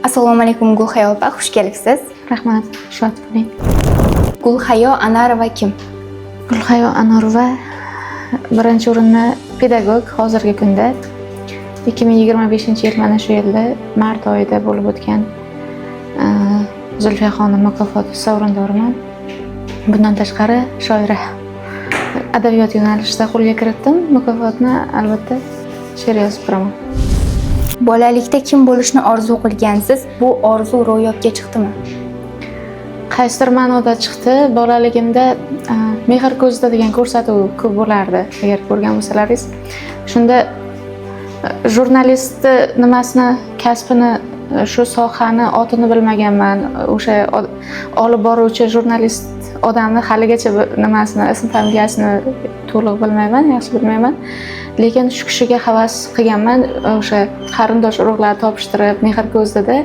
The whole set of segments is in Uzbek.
Assalomu alaykum, Gulhayo opa, xush kelibsiz. Rahmat, xushvaqt bo'ling. Gulhayo Anarova kim? Gulhayo Anorova birinchi o'rinda pedagog. Hozirgi kunda 2025-yil, mana shu yilda mart oyida bo'lib o'tgan Zulfiyaxonim mukofoti sovrindoriman. Bundan tashqari shoira, adabiyot yo'nalishida qo'lga kiritdim mukofotni, albatta she'r yozib turaman. Bolalikda kim bo'lishni orzu qilgansiz? Bu orzu ro'yobga chiqdimi? Qaysidir ma'noda chiqdi. Bolaligimda "Mehr ko'zida" degan ko'rsatuv ko'p bo'lardi, agar ko'rgan bo'lsalaringiz. Shunda jurnalistni nimasini, kasbini, shu sohani otini bilmaganman. O'sha olib boruvchi jurnalist odamni haligacha nimasini, ism familiyasini to'liq bilmayman, yaxshi bilmayman, lekin shu kishiga havas qilganman. O'sha qarindosh urug'lar topishtirib, "Mehr ko'zida"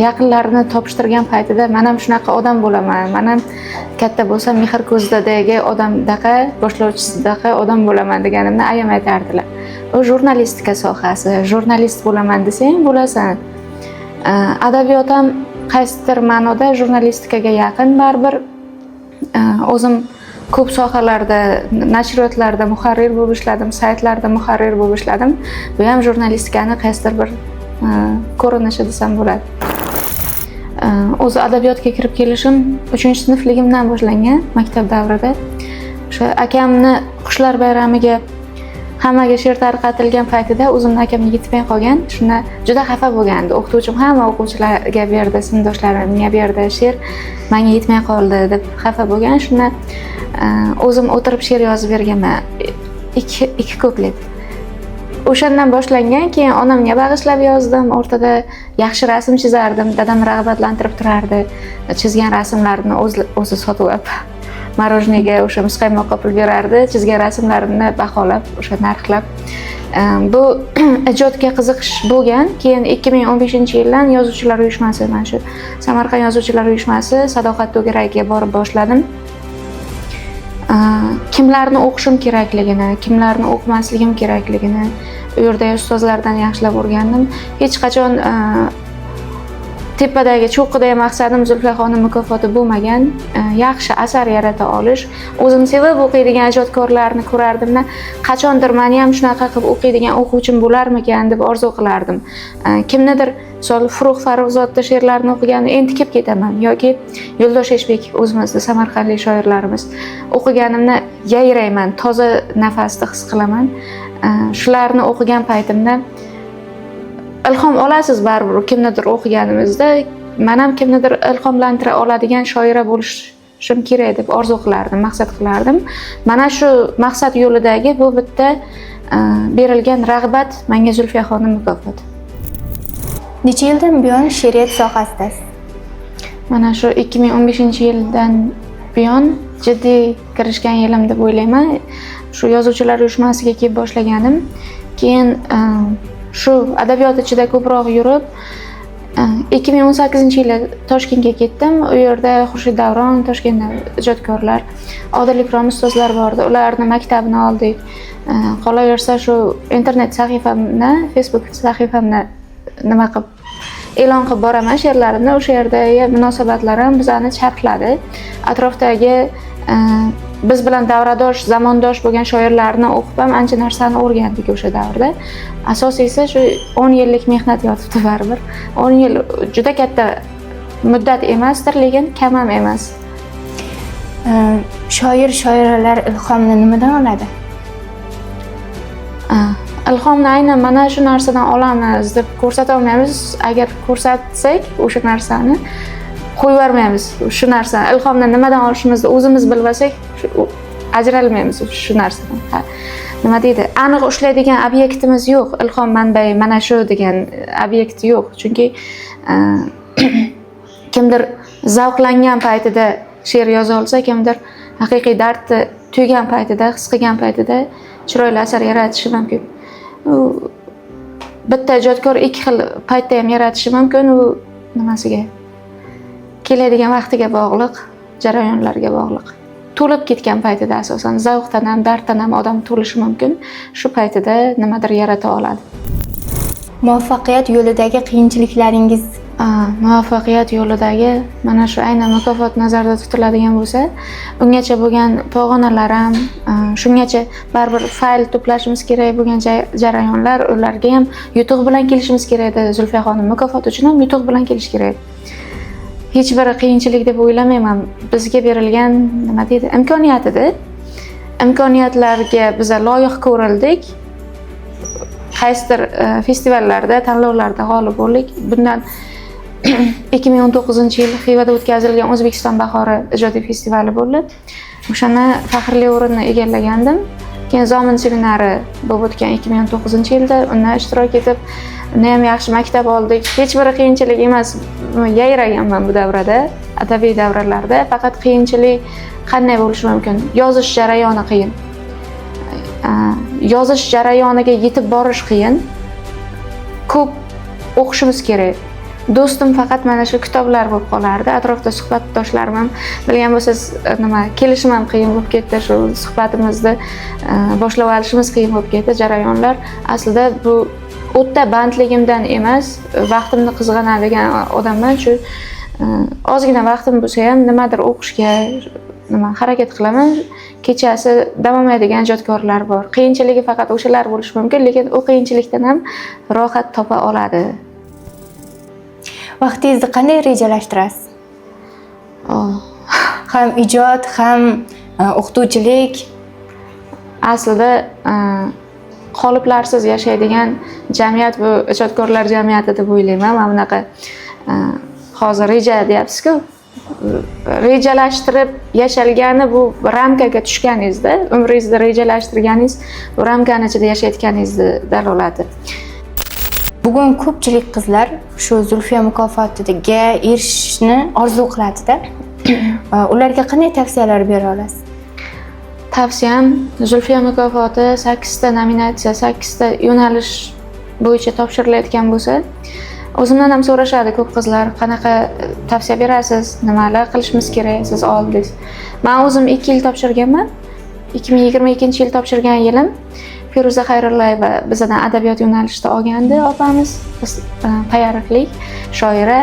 yaqinlarini topishtirgan paytida man ham shunaqa odam bo'laman, man ham katta bo'lsam "Mehr ko'zidagi" odamdaqa, boshlovchisidaqa odam bo'laman deganimni ayam aytardilar: "U jurnalistika sohasi, jurnalist bo'laman desang, bo'lasan". Adabiyot ham qaysidir ma'noda jurnalistikaga yaqin baribir. O'zim ko'p sohalarda, nashriyotlarda muharrir bo'lib ishladim, saytlarda muharrir bo'lib ishladim. Bu ham jurnalistikani qaysidir bir ko'rinishi desam bo'ladi. O'zi adabiyotga kirib kelishim uchinchi sinfligimdan boshlangan, maktab davrida. O'sha akamni qushlar bayramiga hammaga she'r tarqatilgan paytida o'zimni akamga yetmay qolgan. Shunda juda xafa bo'lgandi o'qituvchim. Hamma o'quvchilarga berdi, sinfdoshlarimga berdi she'r, manga yetmay qoldi deb xafa bo'lgan. Shunda o'zim o'tirib she'r yozib berganman, ikki kuplet. O'shandan boshlangan. Keyin onamga bag'ishlab yozdim. O'rtada yaxshi rasm chizardim, dadam rag'batlantirib turardi. Chizgan rasmlarini o'zi sotib olib, мороженое ga, o'sha muzqaymoqqa pul berardi, chizgan rasmlarimni baholab, o'sha narxlab. Bu ijodga qiziqish bo'lgan. Keyin 2015-yildan yozuvchilar uyushmasi, mana shu Samarqand yozuvchilar uyushmasi "Sadoqat" to'garagiga borib boshladim. Kimlarni o'qishim kerakligini, kimlarni o'qimasligim kerakligini u yerdagi ustozlardan yaxshilab o'rgandim. Hech qachon tepadagi cho'qqidagi maqsadim Zulfiyaxonim mukofoti bo'lmagan. Yaxshi asar yarata olish. O'zim sevib o'qiydigan ijodkorlarni ko'rardimda, qachondir mani ham shunaqa qilib o'qiydigan o'quvchim bo'larmikan deb orzu qilardim. Kimnidir, misol, Furug' Farruxzodni she'rlarini o'qiganda entikib ketaman yoki Yo'ldosh Eshbek, o'zimizni samarqandlik shoirlarimiz, o'qiganimda yayrayman, toza nafasni his qilaman. Shularni o'qigan paytimda ilhom olasiz baribir kimnidir o'qiganimizda. Man ham kimnidir ilhomlantira oladigan shoira bo'lishim kerak deb orzu qilardim, maqsad qilardim. Mana shu maqsad yo'lidagi bu bitta berilgan rag'bat menga Zulfiyaxonim mukofoti. Necha yildan buyon she'riyat sohasidasiz? Mana shu 2015 yildan buyon jiddiy kirishgan yilim deb o'ylayman. Shu yozuvchilar uyushmasiga kelib boshlaganim. Keyin shu adabiyot ichida ko'proq yurib, 2018 yili Toshkentga ketdim. U yerda Xurshid Davron, Toshkentda ijodkorlar, Odil Ikrom ustozlar bordi. Ularni maktabini oldik. Qolaversa, shu internet sahifamni, Facebook sahifamni nima qilib, e'lon qilib boraman she'rlarimni. O'sha yerdagi munosabatlar ham bizani charxladi. Atrofdagi biz bilan davradosh, zamondosh bo'lgan shoirlarni o'qib ham ancha narsani o'rgandik o'sha davrda. Asosiysi, shu 10 yillik mehnat yotibdi baribir. 10 yil juda katta muddat emasdir, lekin kam ham emas. Shoir, shoiralar ilhomni nimadan oladi? Ilhomni aynan mana shu narsadan olamiz deb ko'rsata olmaymiz. Agar ko'rsatsak, o'sha narsani qo'yib yubormaymiz. Shu narsani, ilhomni nimadan olishimizni o'zimiz bilmasak, ajralmaymiz shu narsadan. Ha, nima deydi, aniq ushlaydigan obyektimiz yo'q. Ilhom manbai mana shu degan obyekt yo'q, chunki kimdir zavqlangan paytida she'r yoza olsa, kimdir haqiqiy dardni tuygan paytida, his qilgan paytida chiroyli asar yaratishi mumkin. U bitta ijodkor ikki xil paytda ham yaratishi mumkin. U nimasiga keladigan vaqtiga bog'liq, jarayonlarga bog'liq. To'lib ketgan paytida, asosan zavqdan ham, darddan ham odam to'lishi mumkin, shu paytida nimadir yarata oladi. Muvaffaqiyat yo'lidagi qiyinchiliklaringiz? Muvaffaqiyat yo'lidagi mana shu aynan mukofot nazarda tutiladigan bo'lsa, ungacha bo'lgan pog'onalar ham, shungacha baribir fayl to'plashimiz kerak bo'lgan jarayonlar, ularga ham yutuq bilan kelishimiz kerak edi. Zulfiya xonim mukofot uchun ham yutuq bilan kelish kerak. Hech bir qiyinchilik deb o'ylamayman. Bizga berilgan, nima deydi, imkoniyat edi. Imkoniyatlarga biza loyiq ko'rildik. Qaysidir festivallarda, tanlovlarda g'olib bo'ldik. Bundan 2019-yil Xivada o'tkazilgan O'zbekiston bahori ijodiy festivali bo'ldi. O'shani faxrli o'rinni egallagandim. Keyin Zomin seminari bo'lib o'tgan 2019-yilda, unda ishtirok etib, unda ham yaxshi maktab oldik. Hech bir qiyinchilik emas, yayraganman bu davrada, adabiy davralarda. Faqat qiyinchilik qanday bo'lishi mumkin? Yozish jarayoni qiyin. Yozish jarayoniga yetib borish qiyin. Ko'p o'qishimiz kerak. Do'stim faqat mana shu kitoblar bo'lib qolardi. Atrofda suhbatdoshlarim ham, bilgan bo'lsangiz, nima, kelishim ham qiyin bo'lib ketdi. Shu suhbatimizni boshlab olishimiz qiyin bo'lib ketdi jarayonlar. Aslida bu o'ta bandligimdan emas, vaqtimni qizg'anadigan odamman. Shu ozgina vaqtim bo'lsa ham nimadir o'qishga nima harakat qilaman. Kechasi dam olmaydigan ijodkorlar bor. Qiyinchiligi faqat o'shalar bo'lishi mumkin, lekin u qiyinchilikdan ham rohat topa oladi. Vaqtingizni qanday rejalashtirasiz? Oh. Ham ijod, ham o'qituvchilik. Aslida qoliplarsiz yashaydigan jamiyat bu ijodkorlar jamiyati deb o'ylayman. Mana bunaqa hozir reja deyapsiz-ku. Rejalashtirib yashalgani bu ramkaga tushganingizda, umringizni rejalashtirganingiz bu ramkani ichida yashayotganingizni dalolati. Bugun ko'pchilik qizlar shu Zulfiya mukofotiga erishishni orzu qiladida. Ularga qanday tavsiyalar bera olasiz? Tavsiyam, Zulfiya mukofoti 8 ta nominatsiya, 8 ta yo'nalish bo'yicha topshirilayotgan bo'lsa, o'zimdan ham so'rashadi ko'p qizlar, qanaqa tavsiya berasiz, nimalar qilishimiz kerak, siz oldingiz. Men o'zim 2 yil topshirganman. 2022-yil topshirgan yilim Feruza Xayrullayeva bizdan adabiyot yo'nalishida olgandi opamiz, biz payariqlik shoira.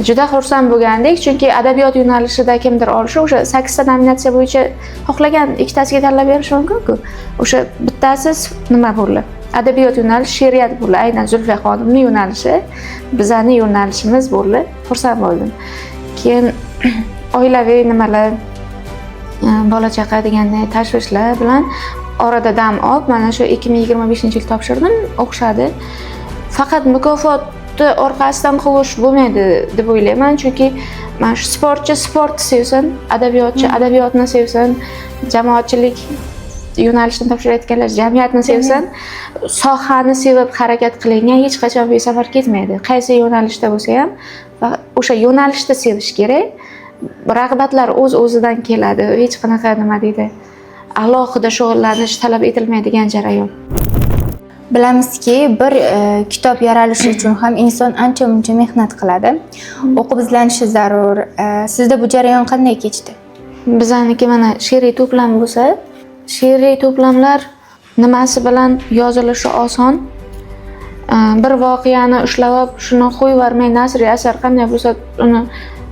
Juda xursand bo'lgandik, chunki adabiyot yo'nalishida kimdir olishi, o'sha 8 ta nominatsiya bo'yicha xohlagan ikkitasiga tanlab berishi mumkin-ku. O'sha bittasi nima bo'ldi? Adabiyot yo'nalishi she'riyat bo'ldi. Aynan Zulfiya xonimning yo'nalishi, bizning yo'nalishimiz bo'ldi. Xursand bo'ldim. Keyin oilaviy nimalar, bola chaqa deganday tashvishlar bilan orada dam olib, mana shu 2025-yil topshirdim, o'xshadi. Faqat mukofotni orqasidan quvish bo'lmaydi deb o'ylayman, chunki mana shu sportchi sportni sevsin, adabiyotchi adabiyotni sevsin, jamoatchilik yo'nalishini topshirayotganlar jamiyatni sevsin, sohani sevib harakat qilingan hech qachon besamar ketmaydi. Qaysi yo'nalishda bo'lsa ham va o'sha yo'nalishda sevish kerak. Rag'batlar o'z-o'zidan keladi. Hech qanaqa, nima deydi, alohida shug'ullanish talab etilmaydigan jarayon. Bilamizki, bir kitob yaralishi uchun ham inson ancha muncha mehnat qiladi. O'qib izlanishi zarur. Sizda bu jarayon qanday kechdi? Bizaniki mana she'riy to'plam bo'lsa, she'riy to'plamlar nimasi bilan yozilishi oson. Bir voqeani ushlab olib, shuni qo'yib yubormay, nasriy asar qanday bo'lsa, uni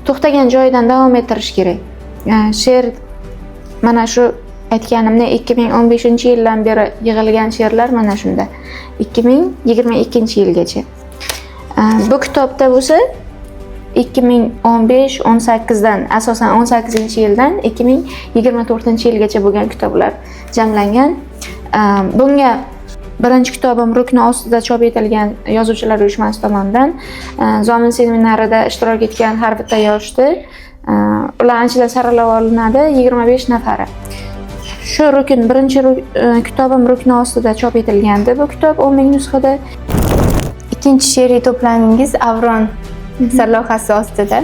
to'xtagan joyidan davom ettirish kerak. She'r mana shu aytganimda 2015-yildan beri yig'ilgan she'rlar mana shunda. 2022-yilgacha. Bu kitobda bo'lsa 2015, 18 dan, asosan 18-yildan 2024-yilgacha bo'lgan kitoblar jamlangan. Bunga birinchi kitobim rukni ostida chop etilgan Yozuvchilar uyushmasi tomonidan. Zomin seminarida ishtirok etgan har bitta yoshni, ular ichidan saralab olinadi 25 nafari. Shu rukn birinchi kitobim rukni ostida chop etilgandi. Bu kitob 10 ming nusxada. Ikkinchi she'riy to'plamingiz Avron sarlavhasi ostida.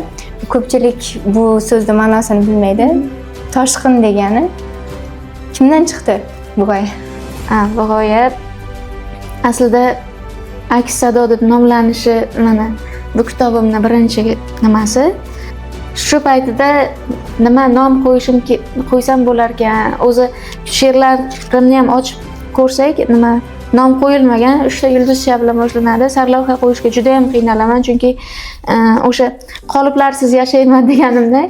Ko'pchilik bu so'zni ma'nosini bilmaydi. Toshqin degani. Kimdan chiqdi bu g'oya? Ha, bu g'oya aslida Aks sado deb nomlanishi mana bu kitobimni birinchi nimasi. Shu paytida nima nom qo'yishim qo'ysam bo'larkan. O'zi she'rlarimni ham ochib ko'rsak, nima Nom qo'yilmagan, uchta yulduzcha bilan boshlanadi. Sarlavha qo'yishga juda ham qiynalaman, chunki o'sha qoliplarsiz yashayman deganimda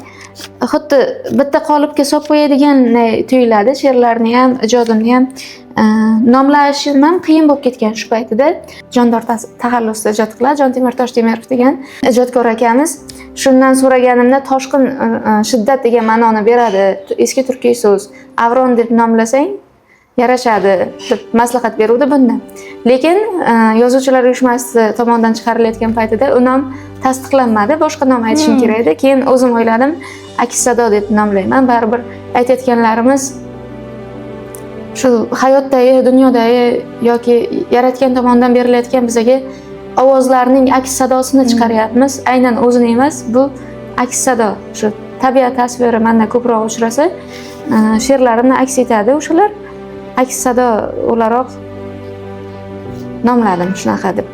xuddi bitta qolipga solib qo'yadiganday tuyuladi. She'rlarni ham, ijodimni ham nomlashim ham qiyin bo'lib ketgan shu paytida. Jondor taxallusida ijod qiladi, Jontemir Toshtemirov degan ijodkor akamiz. Shundan so'raganimda toshqin, shiddat degan ma'noni beradi. Eski turkiy so'z. Avron deb nomlasang yarashadi deb maslahat beruvdi bunda. Lekin yozuvchilar uyushmasi tomonidan chiqarilayotgan paytida u nom tasdiqlanmadi, boshqa nom aytishim kerak edi. Keyin o'zim o'yladim, aks sado deb nomlayman. Baribir aytayotganlarimiz shu hayotdagi, dunyodagi yoki yaratgan tomonidan berilayotgan bizaga ovozlarning aks sadosini chiqaryapmiz. Aynan o'zini emas, bu aks sado. Shu tabiat tasviri manda ko'proq uchrasa, she'rlarimni aks etadi o'shalar. Aks sado o'laroq nomladim shunaqa deb.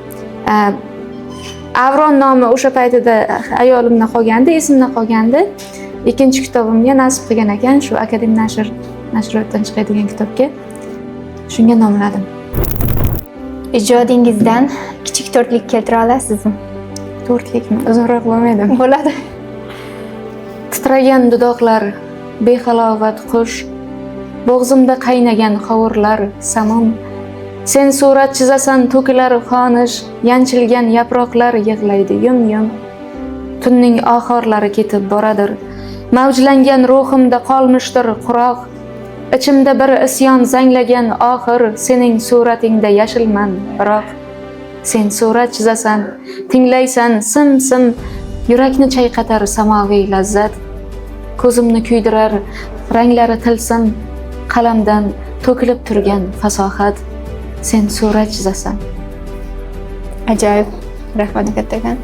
Avron nomi o'sha paytida hayolimda qolgandi, esimda qolgandi. Ikkinchi kitobimga nasib qilgan ekan, shu Akadem nashriyotdan chiqadigan kitobga shunga nomladim. Ijodingizdan kichik to'rtlik keltira olasizmi? To'rtlikmi? Uzunroq bo'lmaydimi? Bo'ladi. Titragan dudoqlar, behalovat qush, bo'g'zimda qaynagan hovurlar samum. Sen surat chizasan, to'kilar xonish, yanchilgan yaproqlar yig'laydi yum-yum. Tunning oxirlari ketib boradir. Mavjlangan ruhimda qolmishdir quroq. Ichimda bir isyon zanglagan oxir, sening suratingda yashilman biroq. Sen surat chizasan, tinglaysan sim-sim, yurakni chayqatar samoviy lazzat. Ko'zimni kuydirar ranglari tilsim, qalamdan to'kilib turgan fasohat. Sen surat chizasan. Ajoyib. Rahmat kattakon.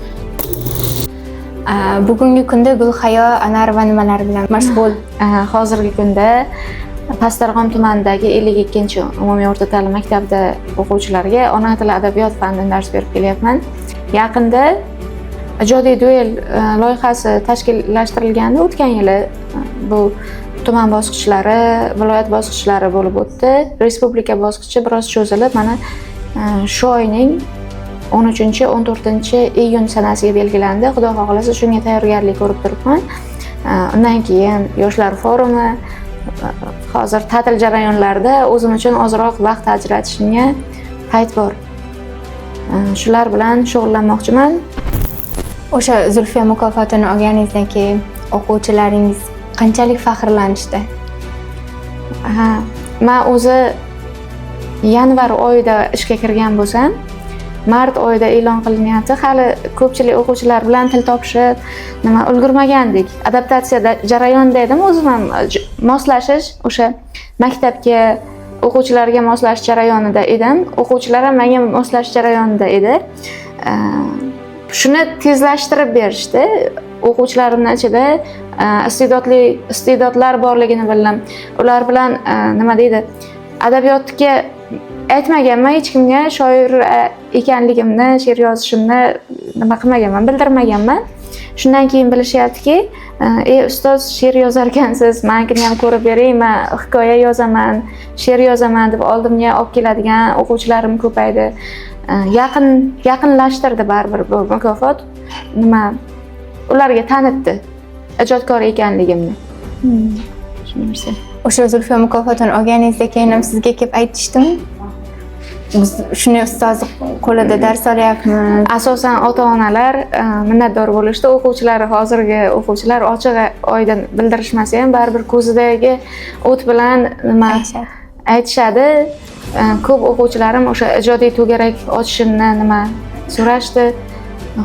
Bugungi kunda Gulhayo Anarova nimalar bilan mashg'ul? Hozirgi kunda Pastdarg'om tumanidagi 52-umumiy o'rta ta'lim maktabida o'quvchilarga ona tili, adabiyot fanidan dars berib kelyapman. Yaqinda ijodiy duel loyihasi tashkillashtirilgandi. O'tgan yili bu tuman bosqichlari, viloyat bosqichlari bo'lib o'tdi. Respublika bosqichi biroz cho'zilib, mana shu oyning 13, 14 iyun sanasiga belgilandi. Xudo xohlasa, shunga tayyorgarlik ko'rib turibman. Undan keyin yoshlar forumi, hozir ta'til jarayonlarida o'zim uchun ozroq vaqt ajratishimga payt bor. Shular bilan shug'ullanmoqchiman. O'sha Zulfiya mukofotini olganingizdan keyin o'quvchilaringiz qanchalik faxrlanishdi? Ha, man o'zi yanvar oyida ishga kirgan bo'lsam, mart oyida e'lon qilinyapti. Hali ko'pchilik o'quvchilar bilan til topishib, nima ulgurmagandik. Adaptatsiya jarayonida edim o'zim ham, moslashish, o'sha maktabga, o'quvchilarga moslashish jarayonida edim. O'quvchilar ham menga moslashish jarayonida edi. Shuni tezlashtirib berishdi. O'quvchilarimni ichida iste'dodli iste'dodlar borligini bildim. Ular bilan nima deydi, adabiyotga aytmaganman hech kimga shoir ekanligimni, she'r yozishimni nima qilmaganman, bildirmaganman. Shundan keyin bilishyaptiki, "Ey ustoz, she'r yozar ekansiz, manikini ham ko'rib bering, man hikoya yozaman, she'r yozaman", deb oldimga olib keladigan o'quvchilarim ko'paydi. Yaqinlashtirdi baribir bu mukofot, nima, ularga tanitdi ijodkor ekanligimni. Shu narsa. O'sha Zulfiya mukofotini olganingizdan keyin ham sizga kelib aytishdimi? Biz shuni ustozi qo'lida dars olyapmiz. Asosan ota onalar minnatdor bo'lishdi. O'quvchilari, hozirgi o'quvchilar ochiq oydin bildirishmasa ham, baribir ko'zidagi o't bilan nima Aytishadi. aytishadi. Ko'p o'quvchilarim o'sha ijodiy to'garak ochishimni nima so'rashdi.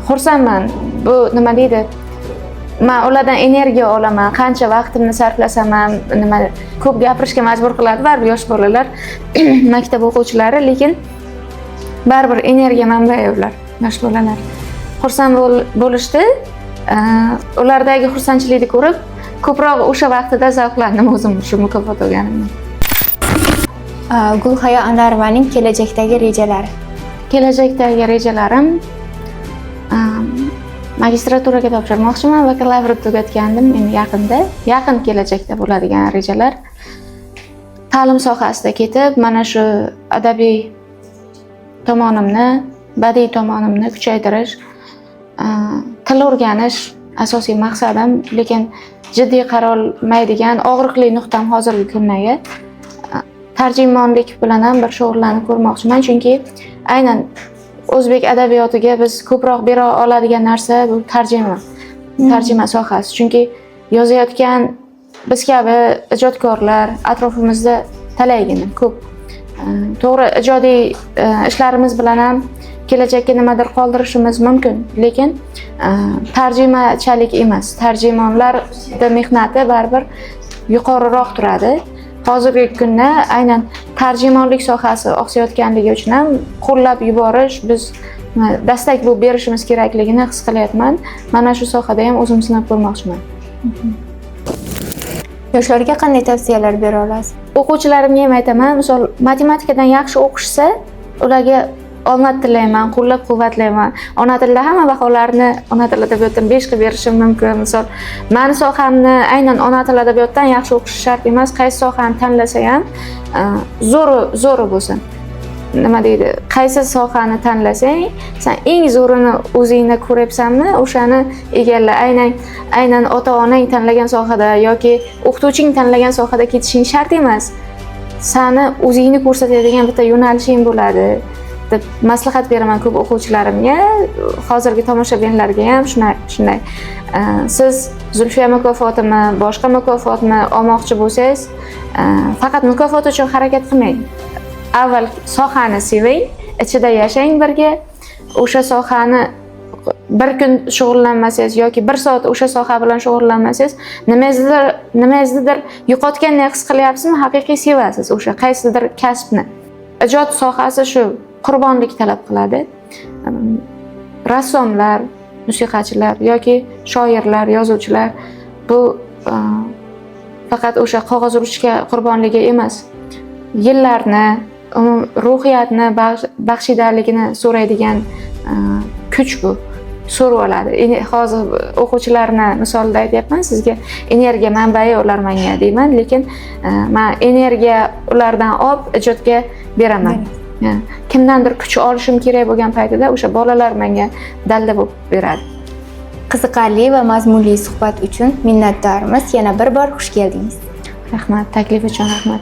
Xursandman. Bu nima deydi, man ulardan energiya olaman. Qancha vaqtimni sarflasam ham, nima, ko'p gapirishga majbur qiladi baribir yosh bolalar, maktab o'quvchilari, lekin baribir energiya manbai ular, yosh bolalar. Xursand bo'lishdi. Ulardagi xursandchilikni ko'rib, ko'proq o'sha vaqtida zavqlandim o'zim shu mukofot olganimdan. Gulhayo Anarovaning kelajakdagi rejalari? Kelajakdagi rejalarim, magistraturaga topshirmoqchiman. Bakalavriat tugatgandim endi yaqinda. Yaqin kelajakda bo'ladigan rejalar, ta'lim sohasida ketib, mana shu adabiy tomonimni, badiiy tomonimni kuchaytirish, til o'rganish asosiy maqsadim, lekin jiddiy qaralmaydigan og'riqli nuqtam hozirgi kundagi tarjimonlik bilan ham bir shug'ullanib ko'rmoqchiman, chunki aynan o'zbek adabiyotiga biz ko'proq bera oladigan narsa bu tarjima, tarjima sohasi. Chunki yozayotgan biz kabi ijodkorlar atrofimizda talaygina ko'p. To'g'ri, ijodiy ishlarimiz bilan ham kelajakka nimadir qoldirishimiz mumkin, lekin tarjimachalik emas. Tarjimonlarni mehnati baribir yuqoriroq turadi. Hozirgi kunda aynan tarjimonlik sohasi oqsayotganligi uchun ham qo'llab yuborish, biz dastak bo'lib berishimiz kerakligini his qilyapman. Mana shu sohada ham o'zim sinab ko'rmoqchiman. Yoshlarga qanday tavsiyalar bera olasiz? O'quvchilarimga ham aytaman, misol, matematikadan yaxshi o'qishsa, ularga omad tilayman, qo'llab quvvatlayman. Ona tilida hamma baholarni, ona til adabiyotdan 5 qilib berishim mumkin. Misol, mani sohamni, aynan ona til adabiyotdan yaxshi o'qishi shart emas, qaysi sohani tanlasa ham zo'ri zo'ri bo'lsin. Nima deydi, qaysi sohani tanlasang, san eng zo'rini o'zingda ko'ryapsanmi, o'shani egalla. Aynan ota onang tanlagan sohada yoki o'qituvching tanlagan sohada ketishing shart emas. Sani o'zingni ko'rsatadigan bitta yo'nalishing bo'ladi, deb maslahat beraman ko'p o'quvchilarimga, hozirgi tomoshabinlarga ham shunday. Siz Zulfiya mukofotimi, boshqa mukofotmi olmoqchi bo'lsangiz, faqat mukofot uchun harakat qilmang. Avval sohani seving, ichida yashang birga. O'sha sohani bir kun shug'ullanmasangiz yoki bir soat o'sha soha bilan shug'ullanmasangiz, nimangiznidir yo'qotgandek his qilyapsizmi, haqiqiy sevasiz o'sha qaysidir kasbni. Ijod sohasi shu qurbonlik talab qiladi. Rassomlar, musiqachilar yoki shoirlar, yozuvchilar bu faqat o'sha qog'oz ruchka qurbonligi emas, yillarni, ruhiyatni baxshidaligini so'raydigan kuch bu. So'rib oladi. Hozir o'quvchilarni misolida aytyapman sizga, energiya manbai ular menga deyman, lekin man energiya ulardan olib ijodga beraman. Kimdandir kuch olishim kerak bo'lgan paytida o'sha bolalar menga dalda bo'lib beradi. Qiziqarli va mazmunli suhbat uchun minnatdormiz. Yana bir bor xush keldingiz. Rahmat, taklif uchun rahmat.